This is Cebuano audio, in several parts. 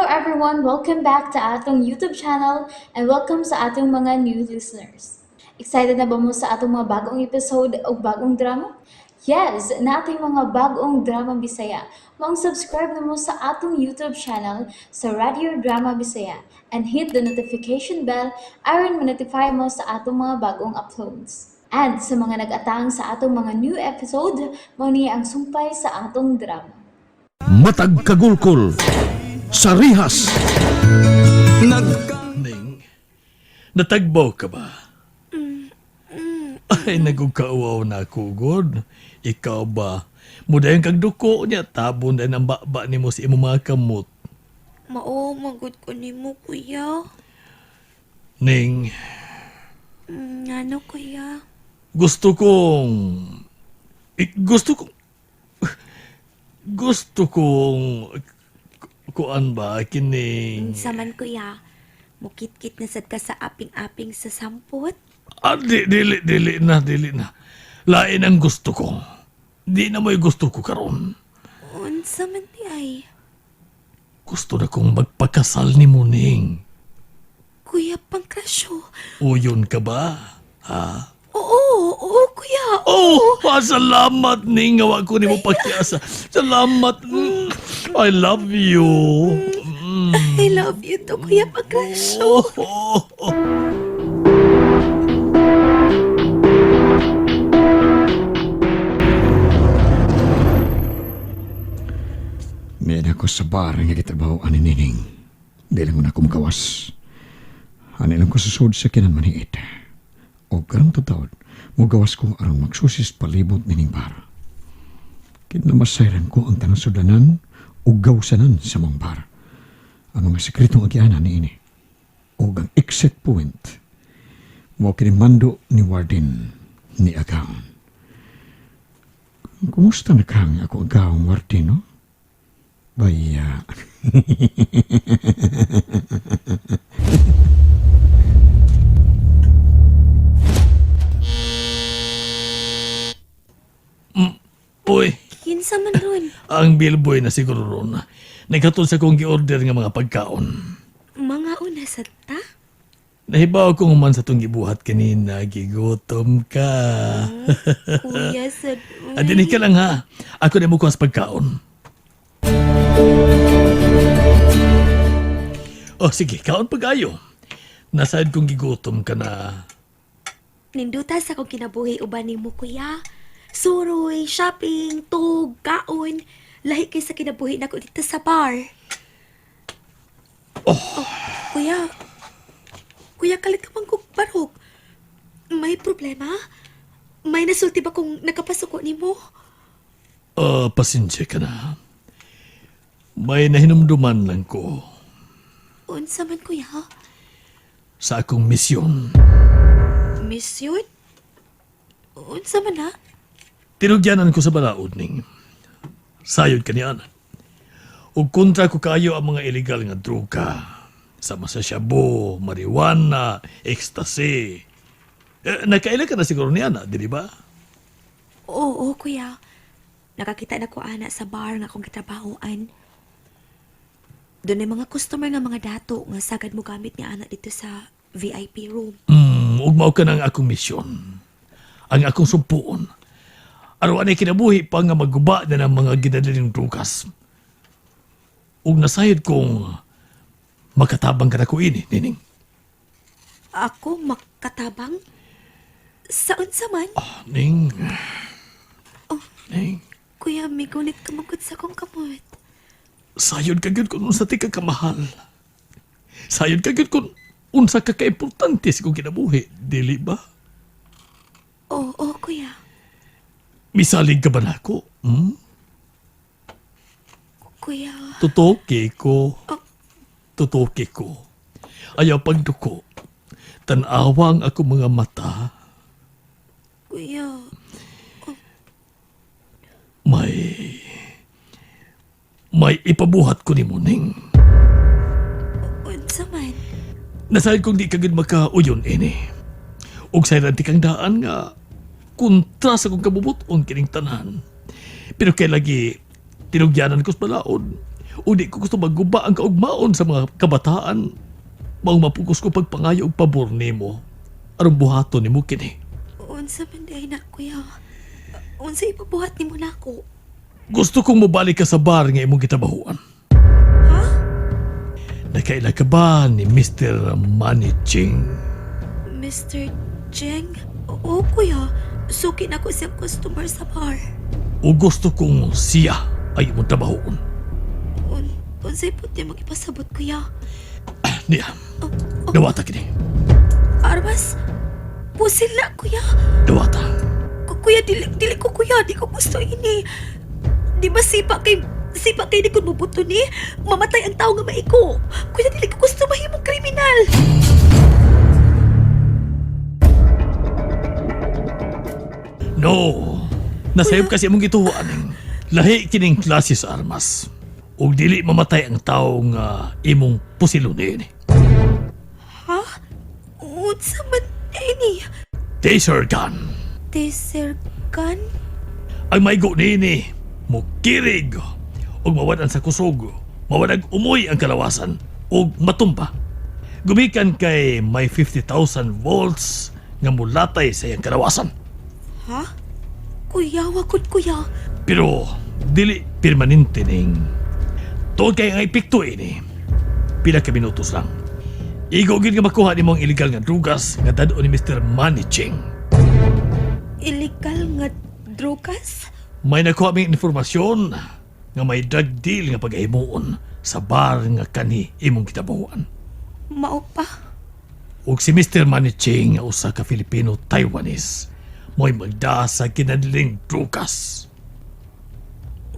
everyone! Welcome back to atong YouTube channel and welcome sa atong mga new listeners. Excited na ba mo sa atong mga bagong episode o bagong drama? Yes, nating mga bagong drama Bisaya. Maong subscribe na mo sa atong YouTube channel sa Radio Drama Bisaya and hit the notification bell aron ma-notify mo sa atong mga bagong uploads. And sa mga nag-atang sa atong mga new episode, mao ni ang sumpay sa atong drama. Matag kagulkol sa rihas. Ning, natagbaw ka ba? Ay, nagugkauaw na ako, God. Ikaw ba? Mudayon kag duko niya, tabon din ang baba nimo sa imong mga kamot. Mao, magod ko nimo, kuya. Ning, Ano, kuya? gusto kong... eh, Gusto kong... Gusto kong... Kuan ba, kining... Unsa man, kuya? Mukit-kit na sad ka sa aping-aping sa sampot. Ah, di, dili, dili na, dili na. Lain ang gusto ko. Di na mo'y gusto ko karon. Unsa man di ay? Gusto na kong magpakasal ni Muning. Kuya Pangkrasyo. Uyon ka ba? Ha? Oo, oo, kuya. Oh, ah, salamat Ning. Awa ko nimo pakiasa. Salamat. I love you. I love you to, Kuya Pangkrasyo. Oh. Miyan ako sa bar nga gitrabaho ani nining. Di lang na ako makawas. Ani lang ko susod sa kinan maniit. O karong tataod, mugawas ko aron magsusis palibot nining bar. Kinamasayran ko ang tanang sudlanan o gawsanan sa mong bar. Ang mga sekretong agianan ni ini. O ang exit point. Mo kinimando ni Warden ni Agaw. Kumusta na kang ako agaw, Warden, no? Baya. Uy, Kinsa man ron? ang billboy na siguro ron. Naghatol sa kong gi-order nga mga pagkaon. Mga una sad ta? Nahibaw ko man sa itong gibuhat kanina. Gigutom ka. Kuya sad. Ah, dinhi ka lang ha. Ako na mo sa pagkaon. Oh, sige, kaon pag-ayo. Nasayad kong gigutom ka na. Ninduta sa akong kinabuhi uban nimo, kuya. Suroy, shopping, tug, kaon. Lahi kay sa kinabuhi nako dito sa bar. Oh, kuya. Kuya, kalit ka bang kog barog? May problema? May nasulti ba kung nakapasuko nimo? Ah, pasensya ka na. May nahinumduman lang ko Unsa man, kuya? sa akong misyon. Misyon? Unsa man na? Tinugyanan ko sa balaod ning. Sayod ka niyan. Ug kontra ko kayo ang mga illegal nga droga. Sama sa shabu, marijuana, ecstasy. Eh, nakaila ka na siguro niya na, di ba? Oo, kuya. Nakakita na ko ana sa bar nga akong gitrabahoan. Doon ay mga customer nga mga dato nga sagad mo gamit ni ana dito sa VIP room. Ug mao ka ng akong misyon. Ang akong sumpuon. Araw anay kinabuhi pa nga maguba na ng mga ginadaling drugas. Ug nasayod kong makatabang ka na ko ini, Nining. Ako makatabang? Sa unsa man? Ah, Ning. Oh. Ning. Kuya, may gunit ka magod sa akong kamot. Sayod ka gyud kung unsa ti ka kamahal. Sayod ka gyud kung unsa ka kaimportante sa kong kinabuhi, dili ba? Oo, kuya. Misalig ka ba nako? Hmm? Kuya, Tutoke ko. Oh. Tutoke ko. Ayaw pagduko. Tanawang ako mga mata. kuya. May ipabuhat ko ni Muning. Unsa man? Nasayod kong di ka gid makauyon ini. Ug sayran ti kang daan nga kontra sa kong kabubuton kining tanan. Pero kay lagi tinugyanan ko sa balaod. Ug di ko gusto maguba ang kaugmaon sa mga kabataan. Maong mapugos ko pagpangayo og pabor nimo. Aron buhaton nimo kini. Unsa man diay na, kuya? Unsa ipabuhat nimo nako? Gusto kong mobalik ka sa bar nga imong gitabahuan. Ha? Nakaila ka ba ni Mr. Manny Ching? Mr. Cheng? Oo, kuya. Suki na ko siyang customer sa bar. O gusto kong siya ay imong trabahoon? Unsay puti mong ipasabot, kuya? Niya, dawata kini. Armas, pusil na, kuya. Dawata. Kuya, dili ko, kuya. Di ko gusto ini. Di ba sipa kay di ko mubuto ni? Mamatay ang tao nga maiko. Kuya, dili ko gusto mahimong kriminal. No. Nasayop kasi imong gituan. Lahi kining klase sa armas. Ug dili mamatay ang tao nga imong pusilunin. Ha? Unsa man ini? Taser gun. Taser gun? Ang maigo niini, mukirig ug mawad-an sa kusog, mawad-ag umoy ang kalawasan ug matumba. Gumikan kay may 50,000 volts nga mulatay sa iyang kalawasan. Ha? Kuya, wakod kuya. Pero dili permanente ning. Tuod kay ang epekto ini. Pila ka minutos lang. Igo gid nga makuha nimo ang illegal nga drugas nga dad-on ni Mr. Manny Ching. Illegal nga drogas? May nakuha ming informasyon nga may drug deal nga paghimuon sa bar nga kani imong kitabuan. Mao pa. Ug si Mr. Manny Ching nga usa ka Filipino-Taiwanese mo'y magda sa kinadling drugas.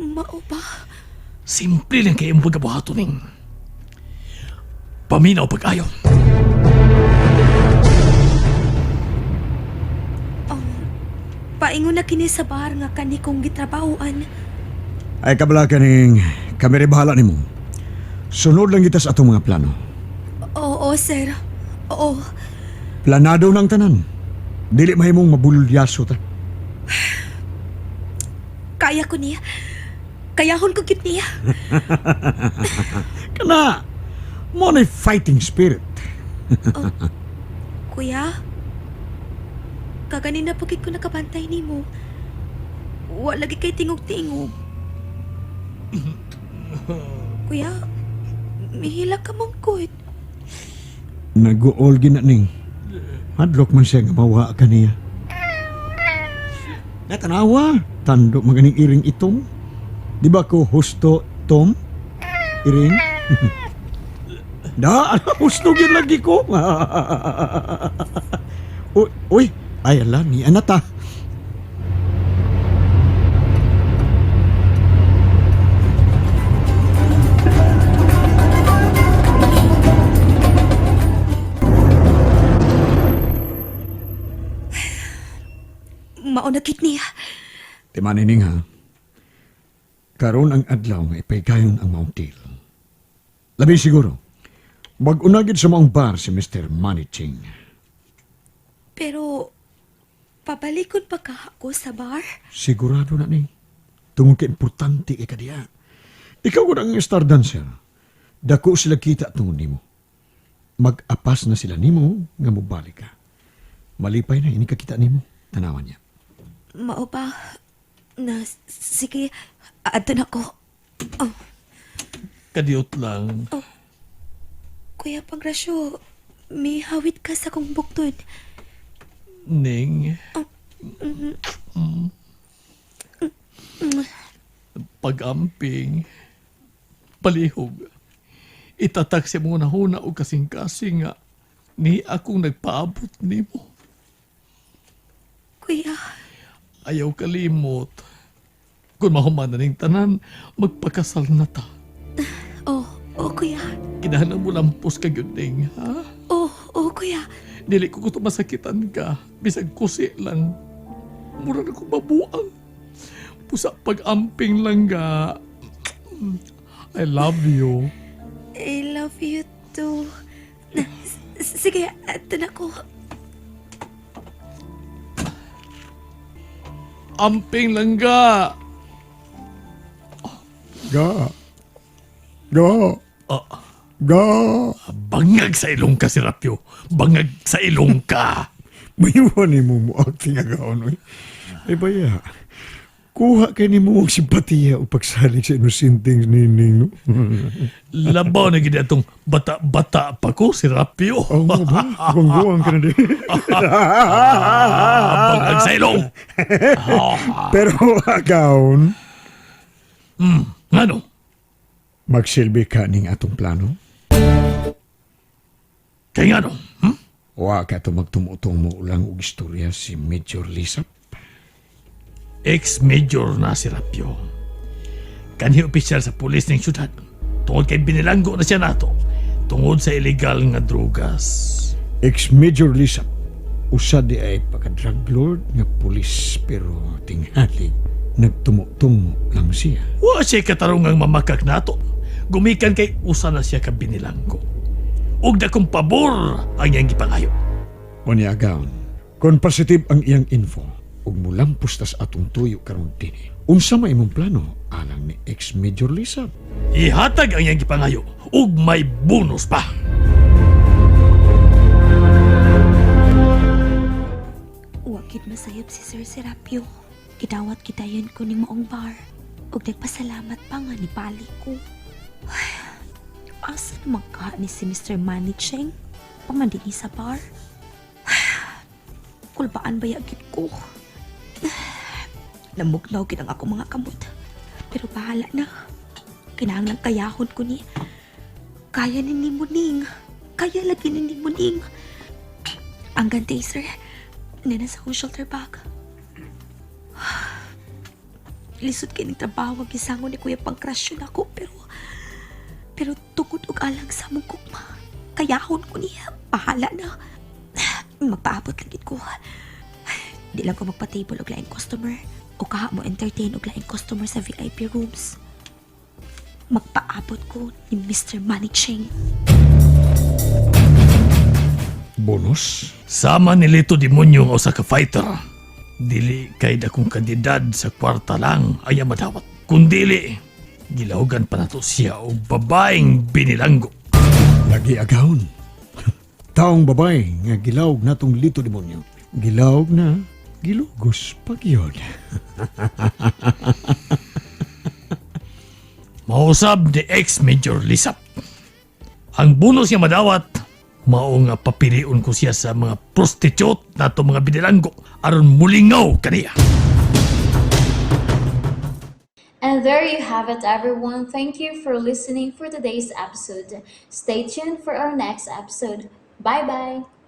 Mao pa. Simple lang kay imong pagkabuhaton ning. Paminaw pag-ayo. Paingon na kini sa bar nga kani kong gitrabahoan. Ay kabala kaning kami rin bahala nimo. Sunod lang kita sa atong mga plano. Oo, sir. Oo. Planado ng tanan. Dili mahimong mabulyaso ta. Kaya ko niya. Kayahon ko gyud niya. Kana, mo na fighting spirit. Kuya, kaganina pa gid ko nakabantay nimo. Wa lagi kay tingog-tingog. Kuya, mihila ka man gud. Nag-uol gina ning. Hadlok man siya nga mawa ka niya. Natanawa, tando maganing iring itom. Di ba ko husto tom? Iring? Da, ano, husto gid lagi ko. Uy, uy, ay ala ni anata. Mao na gid niya. Timanining ha. Karon ang adlaw nga ipaygayon ang maong deal. Labi siguro. Mag-unagid sa maong bar si Mr. Manny Ching. Pero pabalikon pa ka ako sa bar? Sigurado na ni. Tungod kay importante kay kadiya. Ikaw gud ang star dancer. Dako sila kita tungod nimo. Mag-apas na sila nimo nga mobalik ka. Malipay na ini kakita nimo. Tanawan niya. Mao ba? Na, sige, adto na ko. Oh, Kadiyot lang. Kuya Pangrasyo, may hawit ka sa kong bukton. Ning. Pag-amping. Palihog. Itatak sa mga nahuna o kasing-kasing nga ni akong nagpaabot nimo. Kuya, Ayaw kalimot. Kung mahuman na ning tanan, magpakasal na ta. oh, oh kuya. Kinahanglan mo lampos ka gyud ning, ha? Oh, oh kuya. Dili ko gusto masakitan ka. Bisag kusi lang. Mura na ko mabuang. Pusa pag-amping lang ga. I love you. I love you too. Na, sige, adto na ko. Amping lang ga. Ga. Go! Oh, Go! bangag sa ilong ka, Serapio. Bangag sa ilong ka. Mayuhan ni mo mo acting agaon. Oy. Ay baya. Kuha kay ni mo og simpatiya o pagsalig sa inosenteng nining. No? Labaw na gid atong bata-bata pa ko, Serapio. Oo nga ba? Guwang-guwang ka na di. Ah, bangag sa ilong. Pero agaon, Ngano? magsilbi ka ning atong plano. Kay ngano? Hmm? Wa ka to magtumutong mo ulang og istorya si Major Lisap. Ex-major na si Rapio. Kanhi opisyal sa pulis ng syudad. Tungod kay binilanggo na siya nato. Tungod sa illegal nga drogas. Ex-Major Lisap. Usa di ay pagka-drug lord nga pulis pero tinghali nagtumutumo lang siya. Wa siya katarungang mamakak nato. Gumikan kay usa na siya ka binilanggo. Ug dakong pabor ang iyang gipangayo. O ni agaon, kon positive ang iyang info ug mulampos tas atong tuyo karon dinhi. Unsa may imong plano alang ni ex-Major Lisap? Ihatag ang iyang gipangayo ug may bonus pa. Wa gid masayop si Sir Serapio. Gidawat gidayon ko ning maong bar. Ug nagpasalamat pa nga ni bali ko. Ay, asa naman ka ni si Mr. Manny Cheng? Pamandini sa bar? Kulbaan ba gid ko? Namugnaw gid ang ako mga kamot. Pero bahala na. Kinahanglan kayahon ko ni. Kaya ni Muning. Kaya lagi ni Muning. Ang ganda, sir. Nana sa akong shoulder bag. Lisod kay ning trabaho ang gisangon ni Kuya Pangkrasyon ako pero pero tungod og alang sa among gugma. Kayahon ko niya. Bahala na. Magpaabot lang gid ko. Di lang ko magpa-table og laing customer o kaha mo entertain og laing customer sa VIP rooms. Magpaabot ko ni Mr. Manny Cheng. Bonus? Sama ni Lito Demonyo nga usa ka fighter. Dili kay dakong kandidad sa kwarta lang ay ang madawat. Kundili, gilahugan pa nato siya og babaeng binilanggo. Lagi agawon. Taong babae nga gilawog na tong lito demonyo. Gilawog na, gilugos pag yun. Mausab ni ex-Major Lisap. Ang bonus niya madawat, mao nga papilion ko siya sa mga prostitute nato mga binilanggo aron mulingaw kaniya. And there you have it, everyone. Thank you for listening for today's episode. Stay tuned for our next episode. Bye bye.